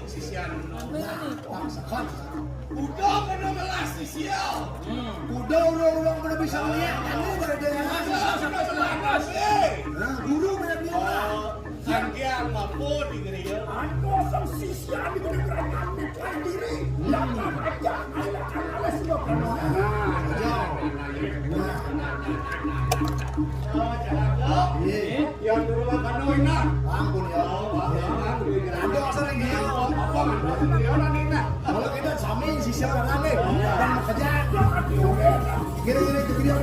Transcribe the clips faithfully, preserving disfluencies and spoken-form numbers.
Sisian. Nah, udah kena melas sisian. Udah, udah, udah, udah bisa lihat. Kan ini udah ada yang masuk. Eh, guru banyak bilang. Sangkiang mampu di gereja. An kosong sisian di beneran diri. Yang aja, ayo, ayo, ayo, semua kan. Nah, iya. Yang dulu kan Noina. Ampun ya. Ampun. Ada asal yang dia. Apa? Dia orang Nina. Kalau kita sami sisi orang lain dan kerja. Kira-kira itu dia.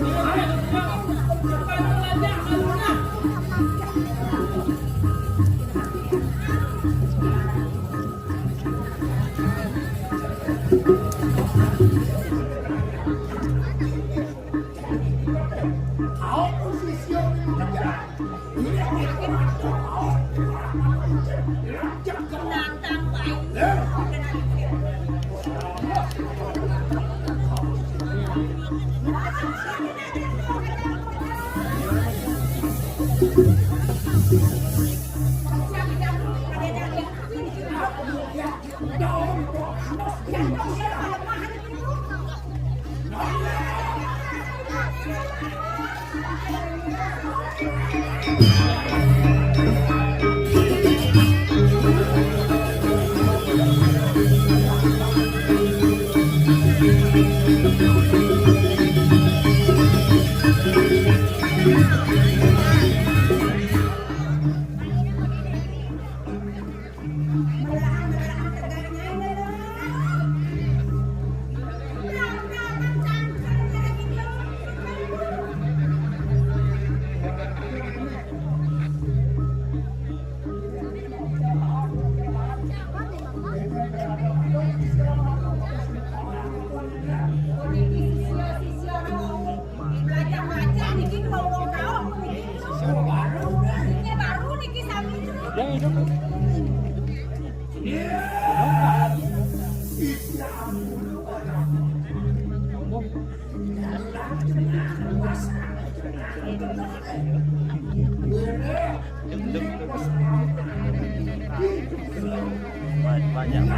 Banyak.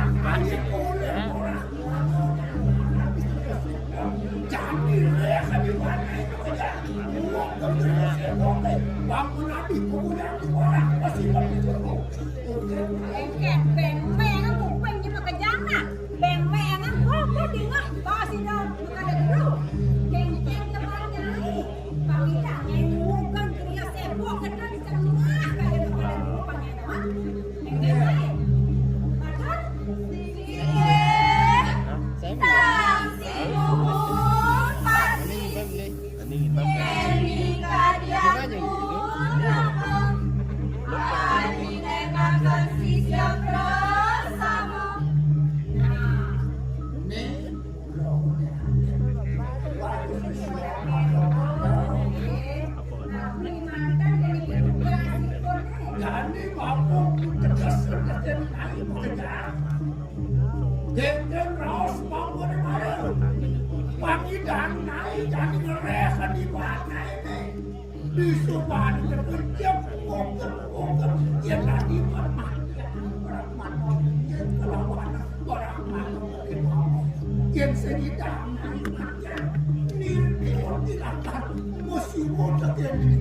Bang Nabi, kuburan orang pasti lebih. Engke, beng meang kuping cuma ke jana. Beng meang kok kok dingah, pasti dah bukan ada guru. Geng-geng depan nyai. Pamita ngewugan kriya sebo kedan setengah kali kepada guru pangeran. Engke bae. Matur. Inggih. Sami. Sang Sinuhun pati. Ini nginep ya. Ini kadiang pun apa? Ini kakak sisya prasama. Nah. Ini Jani mampu tegas tegas pekerjaan. Genten raos mampu malu. Pangidang naik jani ngereh di mana ini. Disubahan kerja, ungkep-ungkep, yen tadi pernah, pernah, yen kelawan, orang malu, yen sing idang, nirti, dilakukan, musuh, yen di,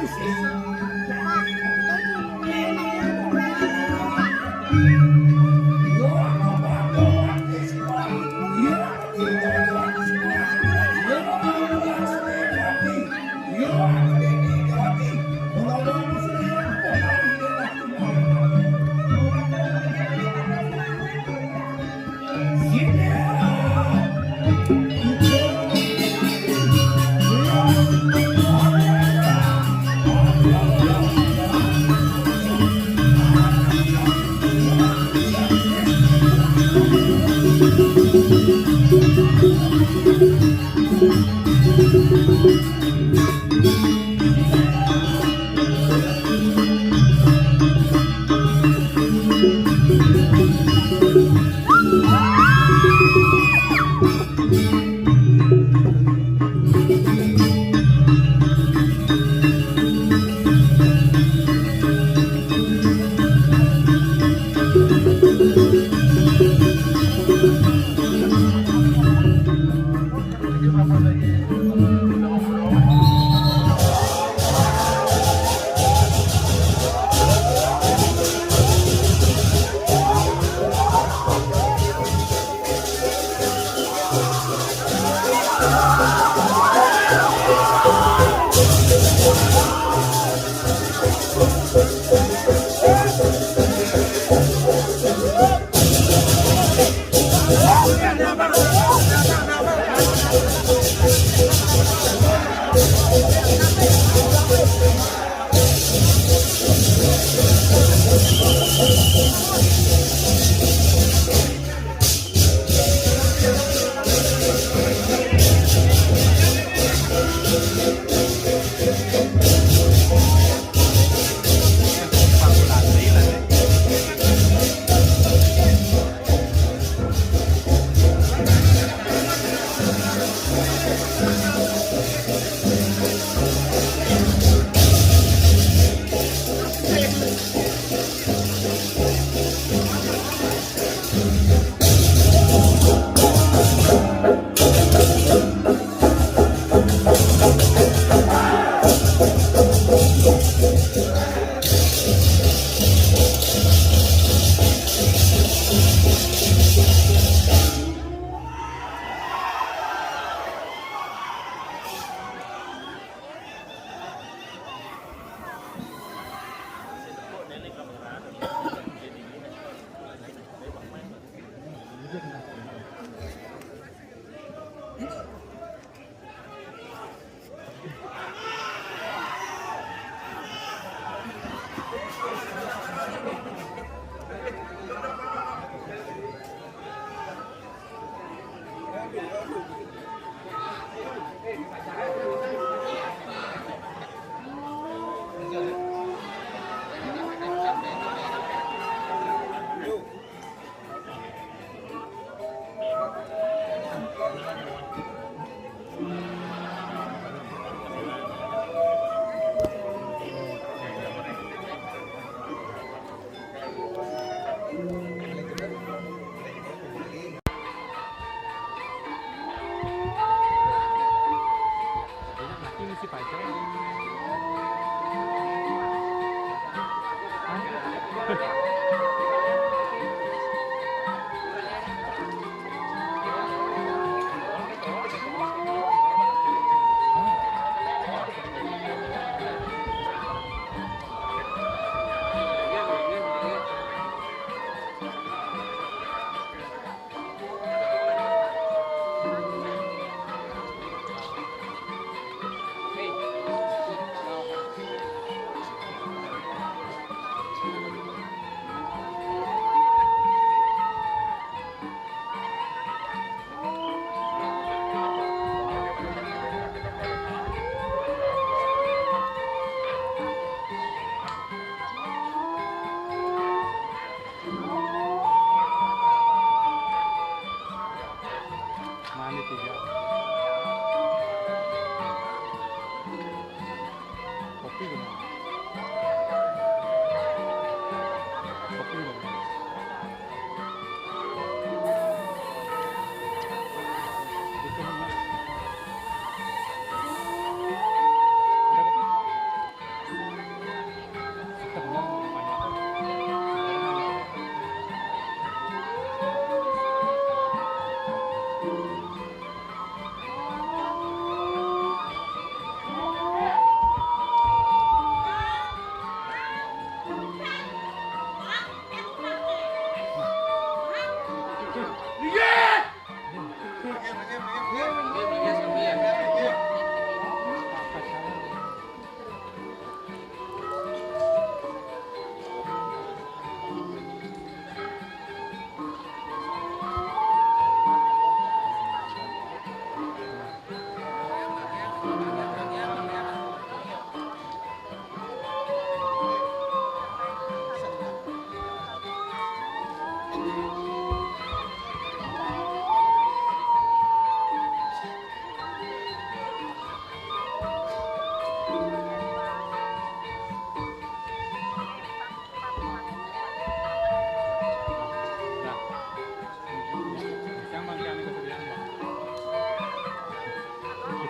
Wis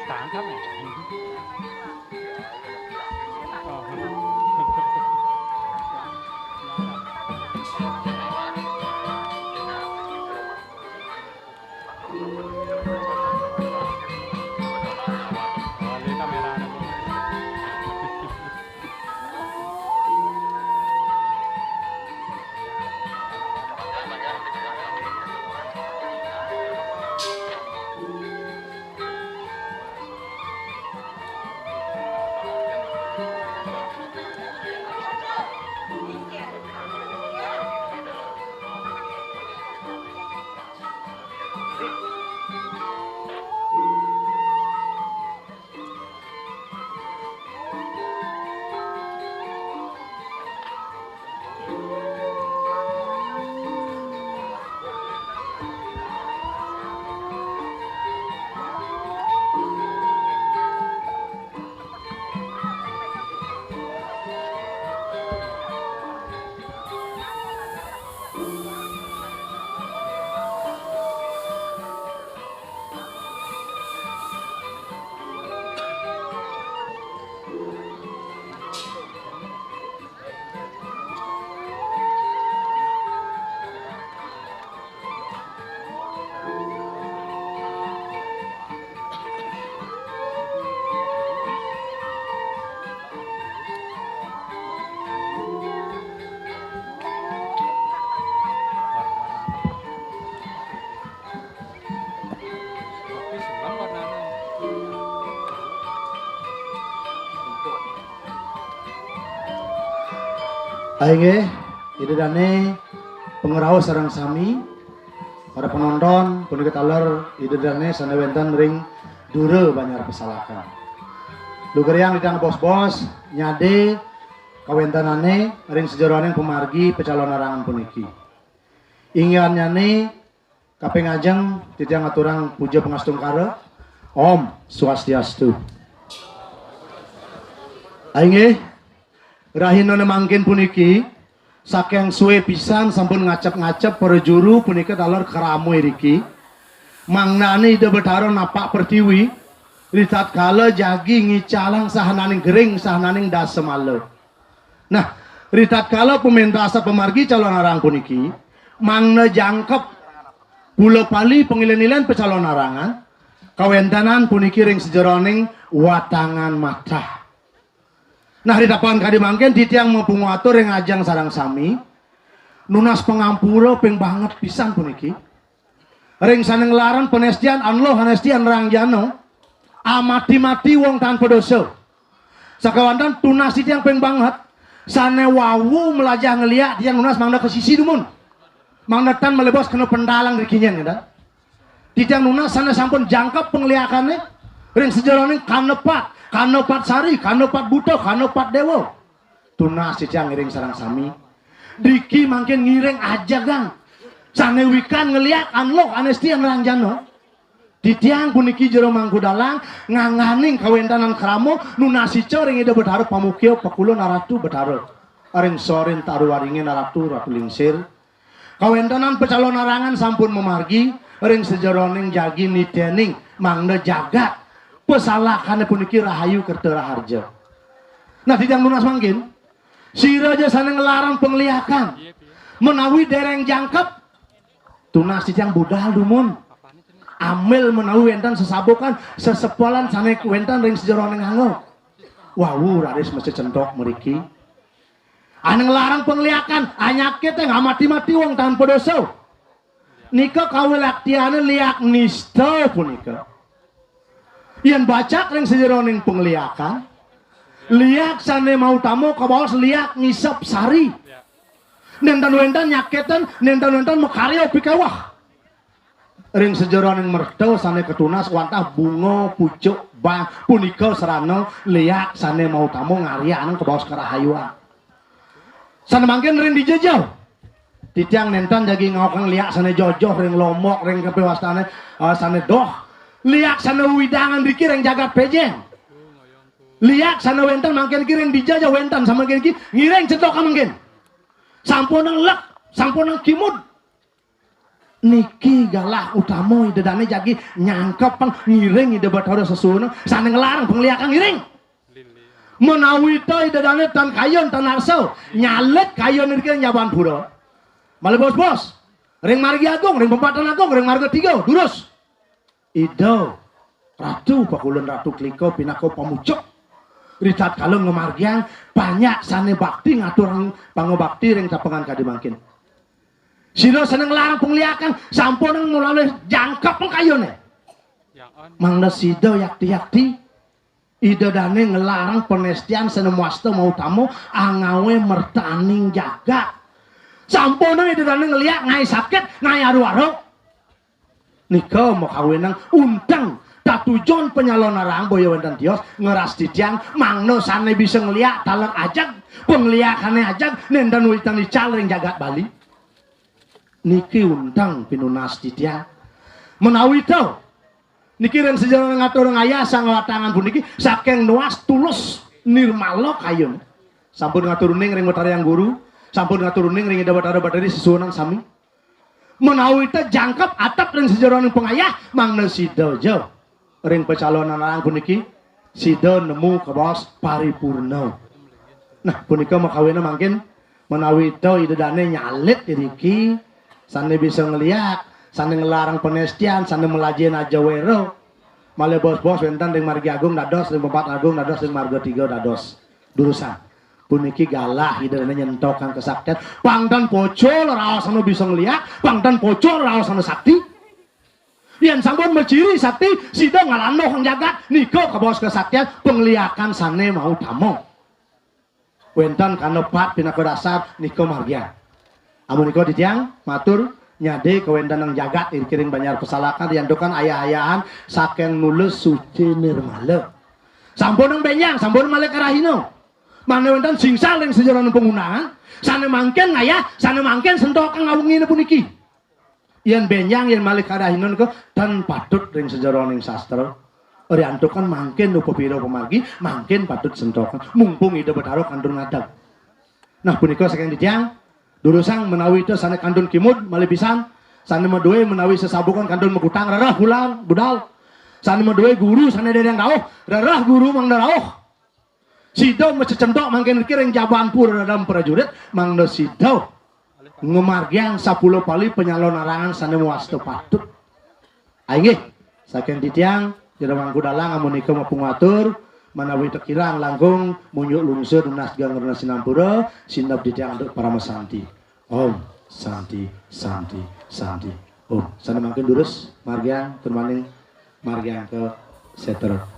Tangkap ya? Oh. Wali kamera. Inggih, Ida dané pangraos sareng sami, para penonton, punika taler Ida dané sané wénten ring dura Banjar Pesalakan. Lugrayang titiang bos-bos nyadé kawéntenané ring sajeroning pamargi pacalonarangan puniki. Inggihannyané kaping ajeng titiang ngaturang puja pangastungkara. Om Swastiastu. Inggih, rahinané mangkin puniki, saking sué pisan sampun ngacep-ngacep para juru punika taler krama iriki. Mangdané Ida Betara napak pertiwi, ritatkala jagi ngicalang sahananing gering, sahananing dasamala. Nah, ritatkala pamentasan pamargi calonarang puniki, mangda jangkep pula pali pangilén-ilén pacalonarangan, kawéntenan puniki ring sajeroning watangan matah. Nah, ritatkala kadi mangkin titiang mapungu atur ring ajeng sareng sami, nunas pangampura ping banget pisan puniki. Ring sané nglarang panestian, anluh anestian rangjana, amati-mati wong tanpa dosa. Sakéwanten tunas titiang ping banget, sané wau malajah ngeliak titiang nunas mangda kasisi dumun. Mangda tan malebos kena pentalang ring kinyen, ngénten. Titiang nunas sané sampun jangkep pangliakané, ring sajeroning kanda pat, kanda pat sari, kanda pat buta, kanda pat déwa. Tunas titiang ngiring sareng sami. Driki mangkin ngiring ajegang. Sané wikan ngeliak anluh anestian rangjana. Titiang puniki jero mangku dalang ngangganing kawéntenan krama nunas ica ring Ida Betara pamukia pakulun Ratu Betara. Ring sorin taru waringin Ratu, Ratu Lingsir. Kawéntenan pacalonarangan sampun mamargi ring sajeroning jagi nitening mangda jagat pasalakané puniki rahayu kerta raharja. Nah, titiang nunas mangkin, sira ja sané nglarang pangliakan menawi déréng jangkep, tunas titiang budal dumun. Ambil menawi wénten sesabukan, sesepolan sané wénten ring sajeroning angga. Wau raris mesti centok mriki. Ané nglarang pangliakan, anyakit ngamati-mati wong tanpa dosa. Nika kawilaktiané liak nista punika. Yén bacak ring sajeroning pangliakan, liak sané mautama kabaos liak ngisep sari. Nénten wénten nyakitan, nénten wénten makarya pikéweh. Ring sajeroning merta sané katunas wantah bunga pucuk bang punika sarana liak sané mautama ngaryanin kabaos karahayuan. Sané mangkin ring dija ja. Titiang nénten jagi ngaokang liak sané jojoh ring Lombok, ring kapiwastané, eh, sané doh. Liak sané wewidangan driki ring jagat Pejeng. Liak sané wénten mangkin ki ring dija ja wénten, sané mangkin ki ngiring centok mangkin. Sampunang lek, sampunang kimud. Niki galah utama Ida Dane jagi nyangkep pang ngiring Ida Bathara sesuunan sane nglarang pangliakan ngiring. Menawita Ida Dane tan kayun tan arsa, nyalit kayun iriki ring Jambaanpura. Malih bos-bos. Ring margi agung, ring pempatan agung, ring marga tiga, durus. Ida Ratu Pakulun, Ratu Klika pinaka pamucuk. Ritatkala ngamargiang panjak sane bakti ngaturang pangabakti ring tepengan kadi mangkin. Sira sane nglarang pangliakan, sampunang malih jangkep kayune. Mangda sida yakti-yakti, Ida Dane nglarang panestian sane mawasta mautama angawe mertaning jagat. Sampunang Ida Dane ngeliak ngae sakit, ngae aru-aru. Nika makawinang unteng tatujon panyalonarang boya wenten tios ngrastitiang mangda sane bisa ngeliak taler ajeg, pangliakane ajeg, nenten wenten ical ring jagat Bali. Niki unteng pinunas titiang. Menawita niki ring sajeroning ngaturang ayah sang watangan puniki saking nuas tulus nirmala kayun. Sampun ngatur uning ring Betara Hyang Guru, sampun ngatur uning ring Ida Batara Batari sesuunan sami. Menawita jangkep atep ring sajeroning pangayah, mangda sida ja ring pacalonarang puniki, sida nemu kabaos paripurna. Nah, punika makawina mangkin menawita Ida Dane nyalit iriki, sane bisa ngeliak, sane nglarang panestian, sane melajahin aja wera. Malih bos-bos wenten ring margi agung dados, ring pempatan agung dados, ring marga tiga dados. Durusang. Puniki galah Ida Dane nyentokang kasaktian. Pang ten pocol raosane bisa ngeliak, pang ten pocol raosane sakti. Yen sampun maciri sakti, sida ngalanduh jagat, nika kabaos kasaktian, pangliakan sane mautama. Wenten kanda pat pinaka dasar, nika margiang. Amunika titiang matur nyade kawentenang jagat iriki ring Banjar Pesalakan, riantukan ayah-ayahan saking nulus suci nirmala. Sampunang benjang, sampun malih karahina. Mangda wenten singsal ring sajeroning pangundangan, sane mangkin ngayah, sane mangkin sentokang awengine puniki. Yen benjang, yen malih karahina nika tan patut ring sajeroning sastra. Riantukan mangkin upapira pamargi, mangkin patut sentokang. Mumpung Ida Batara kantun ngadeg. Nah, punika saking titiang, durusang menawita sane kantun kimud, malih pisan, sane madue menawi sesabukan kantun makutang, rereh bulan, budal. Sane madue guru, sane dereng rauh, rereh guru mangda rauh. Sida macecentok mangkin iriki ring Jambaanpura Dadam Prajurit, mangda sida ngamargiang sapuluh pali panyalonarangan sane mawasta patut. Ah, inggih, saking titiang, Jero Mangku Dalang amunika mapangatur, manawi tekirang langkung munjuk lungsur nunas geng rena sinampura, sineb titiang antuk parama santi. Om Santi, Santi, Santi. Om. Sane mangkin durus, margiang, tur malih margiang ka setra.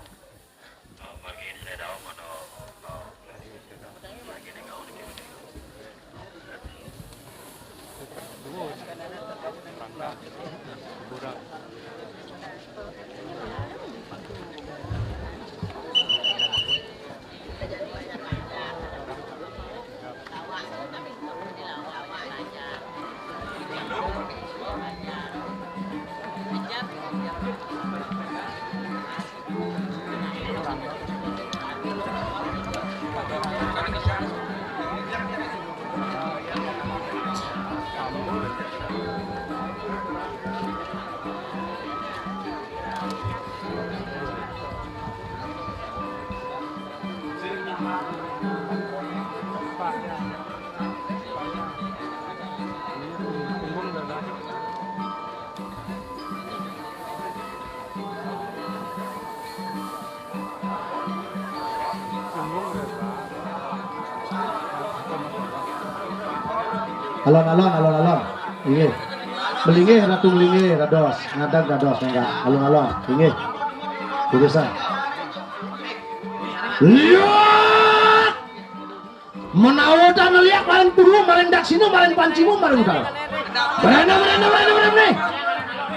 Alon-alon, alon-alon. Inggih. Melinggih, Ratu melinggih, dados. Ngadeg dados, mangga. Alon-alon. Inggih. Durusang. Liak! Menawi tan liak maring puru, maring daksina, maring pancima, maring utara. Brana, brana, brana, brana.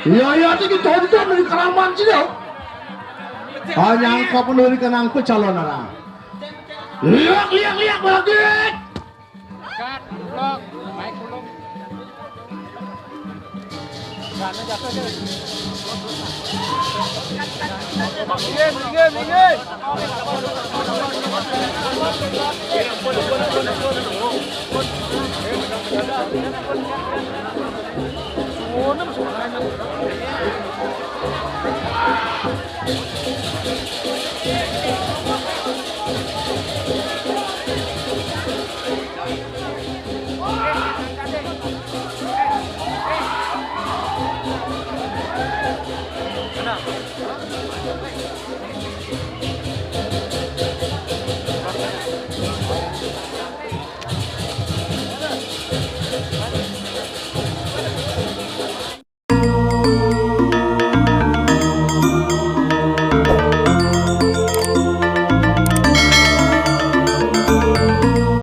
Iya, iya, iki tonton dari keraman sida. Hanya engkau penuh dikenang pecalon orang. Liak, liak, liak, balik.